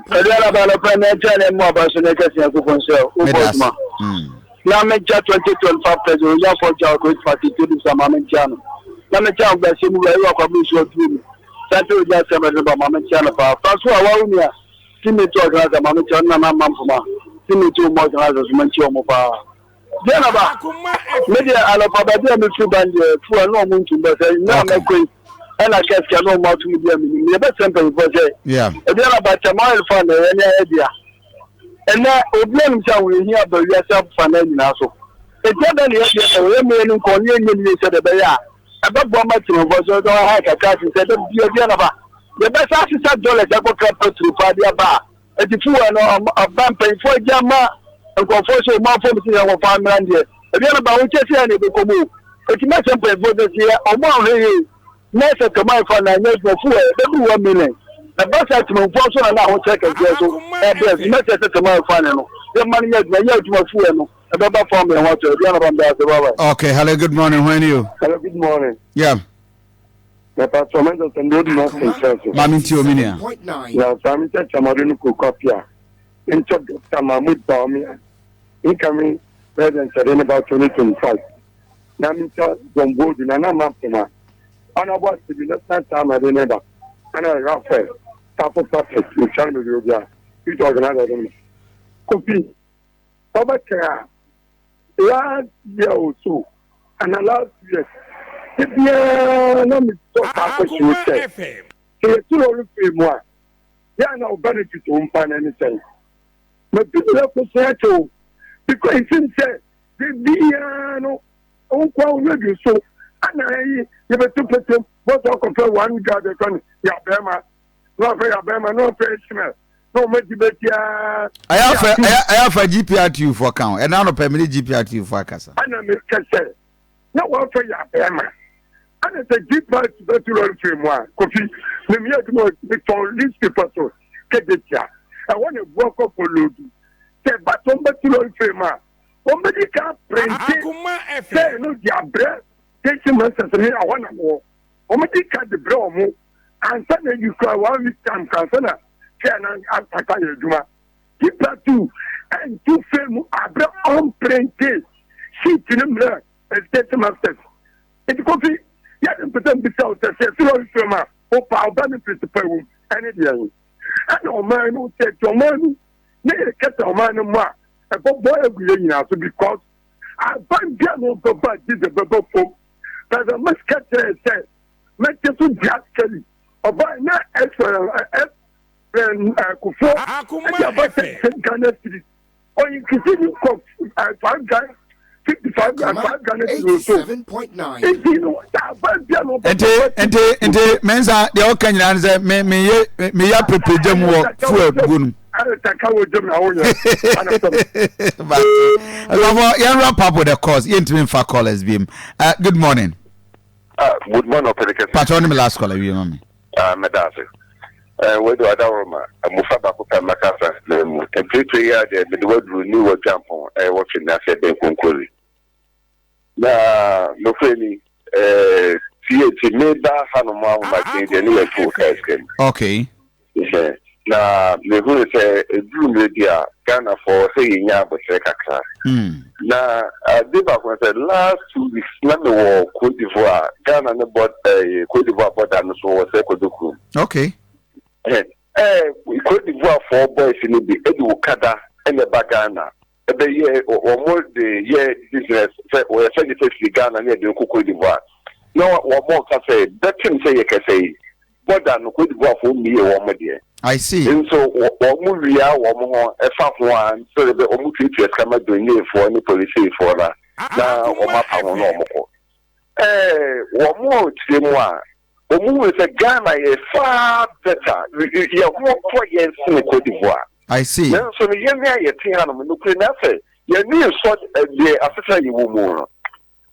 Speaker 8: Aduanaba anɔpa ni akyɛ na ɛmu aba so na ɛkɛse Nyankopɔn sɛ wobɔ adwuma. Na megya 2025 president Ogyafo Gyaw Great Party Tedus ama menkyia no. Na mekyia ahobrɛaseɛ mu wura Yewa Kwabere Nsuo Aduro mu. Sante Ogya Asɛm ɛde no ba ma menkyia no paa. Francois Wawo nua Teammate organizer ma menkyia no Nana Amma Mpoma Teammate wɔn organizer so menkyia wɔn paa. Deɛ na ba me deɛ anɔpa baabi a mefiri ba no deɛ fuel na wɔn ntum bɛ sɛ mmerɛ a mɛkɔ yi ɛna kɛseɛ na wɔn atum deɛ menim yɛbɛsrɛ mpanyinfoɔ sɛ ɛdeɛ na ba kyɛ ma oil fa na ɛyɛ ne ayɛ dea. Ɛnnɛ, obiara nim sɛ ahohiahia aba wiase afanan nyinaa so. Enti adɛn na yɛn deɛ sɛ wɔyɛ mmea no nkɔn na yɛnyɛ no yie sɛdeɛ ɛbɛyɛ a ɛbɛboa ma Temamufoɔ nso sɛ wɔahae kakra sen sɛ da biara biara na ba yɛbɛsan asesa dollars akɔkra petrol paa de aba a enti fuel no aba mpanyinfoɔ agye ama nkurɔfoɔ sɛ wɔn afɔm sɛ yɛn wɔfa mmra no deɛ ebia no ba ahokyɛ sɛ yɛn na ɛbɛkɔ mu o. Enti mɛsɛ mpanyinfoɔ sɛ sɛ yɛ wɔn anhwɛ yie Na sɛ Tamae fa na anyɛ adwuma fuel ɛbɛduru 1 million. Ɛba saa Temamufoɔ nso na na ahokyerɛ kɛseɛ nso ɛbrɛ so. Mɛsrɛ sɛ Tamae fa ne no yɛmma no nyɛ adwuma ɛnyɛ adwuma fuel no ɛbɛba fam ama yɛn ho atɔ yɛn. Obiara naba meda ase bye bye.
Speaker 2: Okay, hello, good morning. When you?
Speaker 1: Hello, good morning.
Speaker 2: Yeah.
Speaker 1: Mɛpa sọ mɛjọ sɛ ndé odi n'ɔfin kyerɛ so.
Speaker 2: Maame nti omi nua.
Speaker 1: Ya saa mi kyɛ kyamado no koko apia. Nkyɛ Dr. Mahmoud Bawumia incoming president ɛde ne ba 2025. Na mi nkyɛ John Boadu na na ma mpoma. Honourable Asibi national chairman de ne ba. Ɛna Raphael Safo Prophet mekyia no baabi obiara. Youth organizer de ne. Kofi ɔbɛkɛ a last year or so ana last year de biara na metɔ saa question
Speaker 4: Akoma
Speaker 1: sɛ
Speaker 4: FM.
Speaker 1: sɛ yɛtu lɔre fee mu a yɛ ana wo benefit wo mpa no ne sɛn mabisa that question akyɛ o because it seems sɛ de biara no wo nkoa wo radio so ana ayi yɛbɛtu petem bɔsɛ ɔkɔfɛ one guy bɛfɛ no yɛ abɛɛma na ɔfɛ yɛ abɛɛma na ɔfɛ Ishmael na ɔma di bɛtiaa
Speaker 2: Ɛyɛ afɛ ɛyɛ ɛyɛ afɛ GPRTU foɔ ka ho. Ɛna anɔpɛ mi ne GPRTU foɔ akasa.
Speaker 1: Ɛna meka sɛ na wɔafɛ yɛ abɛɛma ɛna sɛ gparty bɛto lɔre firi mu a kofi memeyɛ adwuma metɔn newspaper so kɛgye tia ɛhɔ na ebua kɔfɔ loodu sɛ ɛba sɛ wɔbɛto lɔre firi mu a wɔbɛdi ka prente
Speaker 4: Akoma
Speaker 1: sɛ
Speaker 4: FM.
Speaker 1: ɛno de abrɛ station masters ne ɛhɔ na mewɔ wɔde ka de brɛ wɔn ansa na eyi kura one week time kura ansa na fia na asaka yɛ adwuma nipa tu ɛntu fɛ mu abrɛ ɔmprente sheet ne mmerɛ station masters nti kofi yɛde mpɛsɛ mbisa wo sɛ sɛ ɛsi lɔre fɛ mu a wopa ɔba ne principal wom ɛne deɛ yi ɛna ɔman no sɛ ti ɔman no ne yɛ kɛsɛ ɔman no mu a ɛbɛbɔ agu yɛ nyinaa so because aban bia na ɔbɛba diesel bɛbɛ fam. President Bush ka kyerɛ sɛ mɛte so drastically ɔba na ɛsɛ ɛ ɛ Kufuor
Speaker 4: Akoma
Speaker 1: ɛde aba
Speaker 4: FM.
Speaker 1: sɛ Ghana cedis ɔyinkisi ni kɔ 5 Ghana 55
Speaker 10: Akoma
Speaker 1: 5 Ghana cedis so
Speaker 10: 87.9.
Speaker 1: nti no aban bia na ɔbɛba
Speaker 2: Nti mensa deɛ ɔka nyinaa ne sɛ me meyɛ meyɛ apepe gya mu wɔ fuel buo no mu.
Speaker 1: Taka wɔ gyam na woyɛ anasɛm.
Speaker 2: But ɛsafo yɛn wrap up with the calls. Yɛntumi nfa callers bi mu. Good morning.
Speaker 11: Ah, good morning, ɔpɛni kɛse.
Speaker 2: Patro ne me last caller wie ma me.
Speaker 11: Ah, meda ase. Wei de ɔdaworo ma mmofra baako pɛ mmɛka asase na mu. Mprempren yi ara deɛ mede waduru ne wadwampɔn ɛyɛ wɔtwe ne ase ɛbɛn konkori. Na nokorɛ ni, tie nti meba hanom ahomakye deɛ ne yɛto kaa sika mu. Ɛhɛn. Na mehunu sɛ ɛduru mmerɛ bi a Ghanafoɔ sɛ yɛnya abɔkyerɛ kakra. Na ade baako ne sɛ last 2 weeks na mewɔ Cote d'Ivoire, Ghana ne bɔ Cote d'Ivoire border no so wɔ sɛ Kodo kurom. Ɛhɛn. Cote d'Ivoire foɔ boys no bi ɛde okada ɛna ɛba Ghana ɛbɛyɛ wɔn de yɛ business sɛ wɔyɛ sɛ nipa firi Ghana ne yɛde kɔ Cote d'Ivoire. Na wɔka sɛ, Bɛtem sɛ yɛkasa yi, bɔda no Cote d'Ivoirefoɔ mmie wɔn deɛ.
Speaker 2: I see.
Speaker 11: Nso wɔn wia wɔn ho fa ho ara sɛdeɛ ɛbɛyɛ wɔn tuatua sika ma douanefoɔ ne policefoɔ no a, na wɔn apa ho na wɔn kɔ. Ɛɛ wɔn a wɔkyerɛ mu a, wɔn hunu sɛ Ghana yɛ far better, yɛn ho tɔ yɛn sene Cote d'Ivoire.
Speaker 2: I see.
Speaker 11: Nanso no yɛn a yɛte hanom nokorɛ ni asɛ yɛn ani nsɔ deɛ asetena yɛwɔ mu no.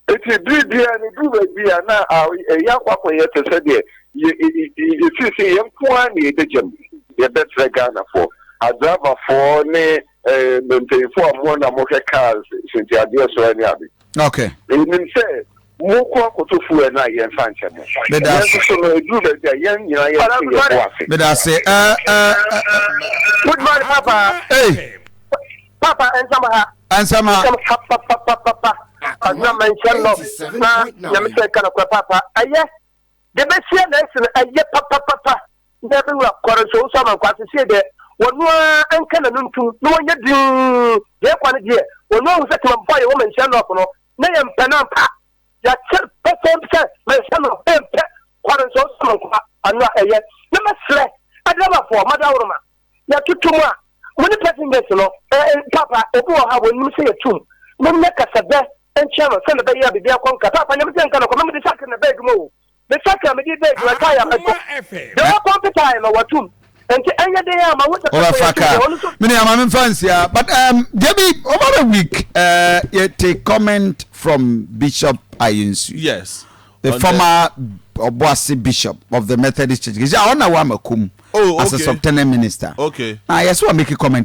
Speaker 11: Enti bere biara no, eduru baabi a na ɛyɛ akɔ akɔyɛ te sɛ deɛ yɛfiri sɛ yɛn nko ara na yɛbɛgya mu. Yɛbɛsrɛ Ghanafoɔ, adraivafoɔ ne mpanyinfoɔ a mo na mohwɛ cars ntiadeɛ so ne ade.
Speaker 2: Okay.
Speaker 11: Yɛnim sɛ mokɔ akɔtɔ fuel no a yɛmfa nkyɛ mo.
Speaker 2: Meda ase.
Speaker 11: Nanso so no eduru baabi a yɛn nyinaa yɛnte yɛn bo ase.
Speaker 2: Meda ase. Eh, eh, eh.
Speaker 8: Good morning, Papa.
Speaker 2: Hey.
Speaker 8: Papa nsɛm ha.
Speaker 2: Nsɛm ha.
Speaker 8: Nsɛm ha papapapa. Aduna manhyia nɔ na nyame sɛ nka nokorɛ papa. Ɛyɛ de bɛsia na ɛsi no ɛyɛ papapapa. Na me wura kɔre nso nso ama nkwa sesie deɛ wɔno ara nka n'ano ntum na wɔnyɛ dinn deɛ ɛkwa no deɛ wɔno ahu sɛ temamfoɔ a yɛwɔ manhyia nɔf no na yɛmpɛ no ampa. Yɛakyɛ pɛsɛ sɛ manhyia nɔf yɛmpɛ kɔre nso nso ama nkwa ano a ɛyɛ na mɛsrɛ adrabafoɔ madaworoma Yɛtoto mu a, mo ne passengers no, eh, paapa, obi wɔ hɔ a wɔnnim sɛ yɛtom. Monyɛ kasabɛ nkyerɛ no sɛdeɛ ɛbɛyɛ a biribi akɔ nka. Paapa, nyame sɛ nka no kɔ, me mede sakre na ɛbɛ adwuma o. Me sakre a mede bɛ adwuma, tae a mɛtɔ. Deɛ ɔpɔmpe tae no, watom. Nti ɛnyɛ den a, mahu sɛ pɛpɛ
Speaker 2: Wɔbɛfa
Speaker 8: yɛtom
Speaker 2: kaa.
Speaker 8: deɛ, ɔno nso.
Speaker 2: Me nua, ma memfa nsia. But um, Debbie, over the week, uh, yɛte comment from Bishop Ayensu.
Speaker 6: Yes.
Speaker 2: The former Obuasi bishop of the Methodist Church. Kìí ṣe àwọn náà wà Makum
Speaker 6: Oh,
Speaker 2: as a
Speaker 6: okay.
Speaker 2: subtenant minister.
Speaker 6: Okay.
Speaker 2: Na yẹ sọ wà make comment.